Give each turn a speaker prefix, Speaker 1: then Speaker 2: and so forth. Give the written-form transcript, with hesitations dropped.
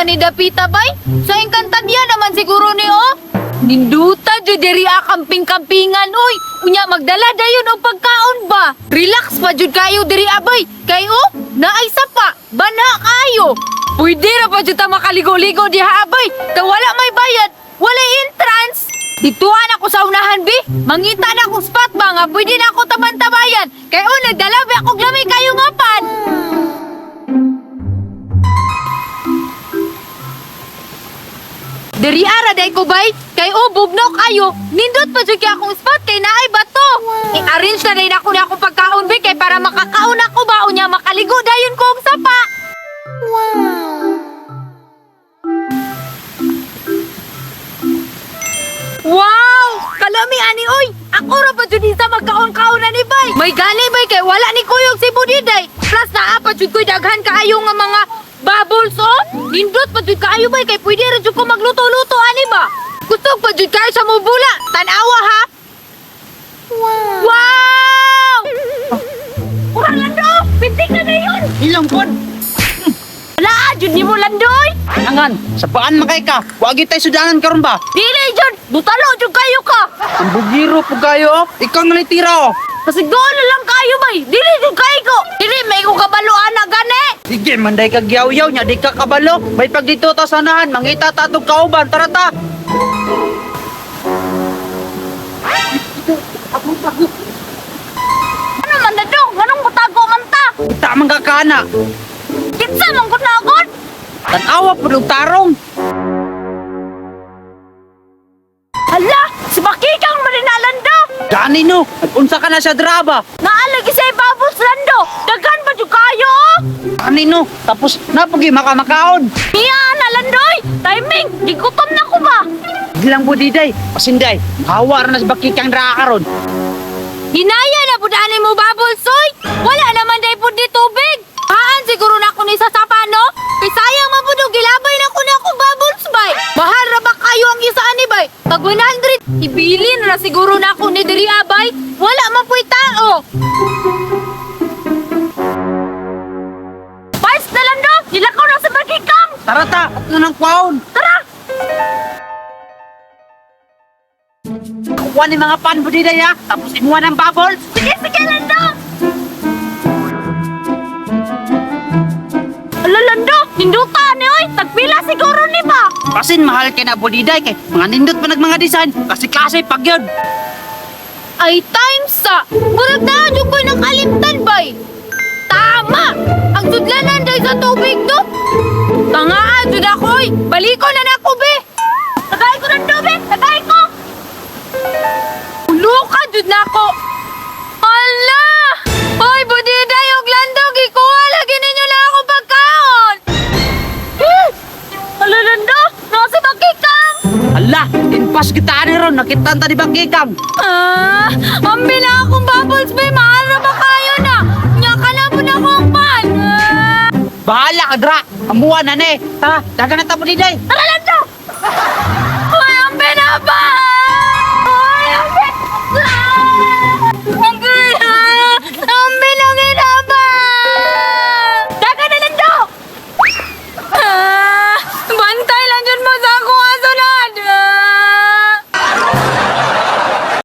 Speaker 1: man ni dapita bay? Sa Encantadia naman siguro ni oh. Ninduta jud diri ah, kamping-kampingan oy. Unya magdala dayon og pagkaon ba. Relax pa jud kayo diri abay. Kay oh, naay sapa, bana kayo. Pwede ra pa jud ta makaligo-ligo diha abay. Ta wala may bayad, walay entrance. Dituan ako sa unahan bi. Mangita na akong spot ba nga pwede na ako taban-tabayan. Kay oh, nagdala ba akong lami kayo nga pan. Diri ara day ko bay, kay o bugnaw kayo. Nindot pa jud kay akong spot kay naay bato. I-arrange na din ako ni akong pagkaon bi kay para makakaon ako ba unya makaligo dayon ko og sapa. Wow! Kalami ani oy. Ako ra pa jud isa magkaon-kaon ani bay. May gani bay kay wala ni kuyog si Budiday. Plus naa pa jud koy daghan kaayo nga mga bubbles oh. Nindot pa jud kaayo bay kay pwede ra jud ko magluto-luto ani ba. Kusog pa jud kayo sa mubula. Tan-awa ha. Wow! Wow! Urang lando! Pintik na na yun!
Speaker 2: Ilang pod.
Speaker 1: Wala, jud ni mo landoy!
Speaker 2: Angan, sa paan man kay ka? Wagi tay sudanan karon ba?
Speaker 1: Dili jud! Butalo jud kayo ka!
Speaker 2: Ang bugiro po kayo oh. Ikaw na tira oh.
Speaker 1: Kasi doon na lang kayo bay! Dili jud kayo ko! Dili may ko kabaluan na gani!
Speaker 2: Sige, manday ka giyaw-yaw nya di ka kabalo. May pag dito ta sanahan, mangita ta atong kauban. Tara ta.
Speaker 1: Ano man na dong? Anong mutago man ta?
Speaker 2: Kita man ka kana.
Speaker 1: Kinsa man gud na agad?
Speaker 2: Tan-awa pud og tarong.
Speaker 1: Hala! Si Bakikang maninalando!
Speaker 2: Gani no, nag-unsa ka na sa draba.
Speaker 1: Naalagi sa ibabos lando! Daghan pa jud kayo oh!
Speaker 2: Gani no, tapos napagi makamakaon.
Speaker 1: Niya na landoy! Timing! Gigutom na ko ba?
Speaker 2: Gilang budiday, pasinday. Hawa ra na sa bakikang dra karon.
Speaker 1: Hinaya na pud ani mo bubbles oy! Wala naman day pud di tubig! Haan siguro na ako ni sa sapa no? Kay sayang man pud og gilabay na ko na akong bubbles bay. Mahal ra ba kayo ang isa ani bay? Pag 100 ibili na, na siguro na ako ni diri abay. Wala man puy tao. Pals na lang do! Nilakaw na sa bagikang!
Speaker 2: Tara ta, at na ng kwaon.
Speaker 1: Tara!
Speaker 2: Kuha ni mga pan budiday ha. Tapos imuha ng bubbles.
Speaker 1: Sige, sige, Lando! Ala, Lando! Ninduta ni oy! Tagpila siguro ni ba?
Speaker 2: Pasin mahal kay na budiday kay mga nindot pa nag mga design. Kasi klase pag yun.
Speaker 1: Ay, times sa! Murag na, dyan ko'y nakalimtan, bay! Tama! Ang sudlanan day sa tubig, no? Tangaan, dyan ako, oy! Baliko na na ako, be! Tagay ko ng tubig! Tagay ko! Uluka, dyan na ako! Ala! Hoy, budiday og lando, gikuha lagi ninyo na akong pagkaon! Eh! Ala, lando! Nasa bakikang!
Speaker 2: Ala, inpas kita ani ron, nakita ta di bakikang.
Speaker 1: Ah, ambil na akong bubbles, be. Mahal na ba kayo na? Nya ka na po na akong pan. Ah,
Speaker 2: Bahala ka dra. Amuha na ni. Tara, dagan na ta budiday.
Speaker 1: tara lang daw! Hoy, ambil na ba?